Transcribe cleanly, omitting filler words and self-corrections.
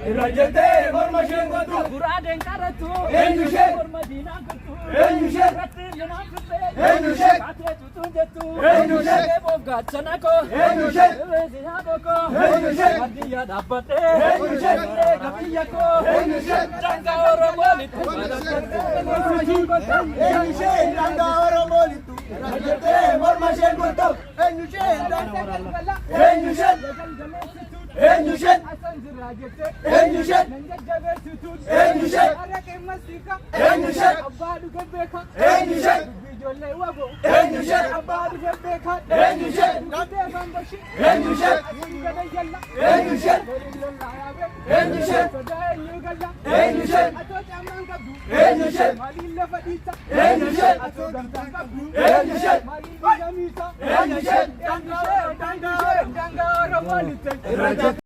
Irra jettee morma isheen kottu. Guraadeen qarattu. Eenyu ishee? Morma diinaan kuttu. Eenyu ishee? Irratti linaan kuttee. Eenyu ishee? Kaatee tutuun jettu. Eenyu ishee? Eeboof gaachana koo. Eenyu ishee? Irreesi haadha koo. Eenyu ishee? Baadiyyaa dhaabbadhee. Eenyu ishee? Duree gabiyya koo. Eenyu ishee? Daangaa Oromoo lixu. Eenyu ishee daangaa Oromoo lixxu? Irra jettee morma isheen kottu. Eenyu ishee daangaa? Eenyu ishee? Eenyu ishee? Eenyu ishee? Eenyu ishee? Eenyu ishee? Eenyu ishee? Eenyu ishee? Eenyu ishee? Eenyu ishee? Eenyu ishee? Eenyu ishee? Eenyu ishee? Eenyu ishee? Eenyu ishee? Eenyu ishee? Eenyu ishee? Irra jettee.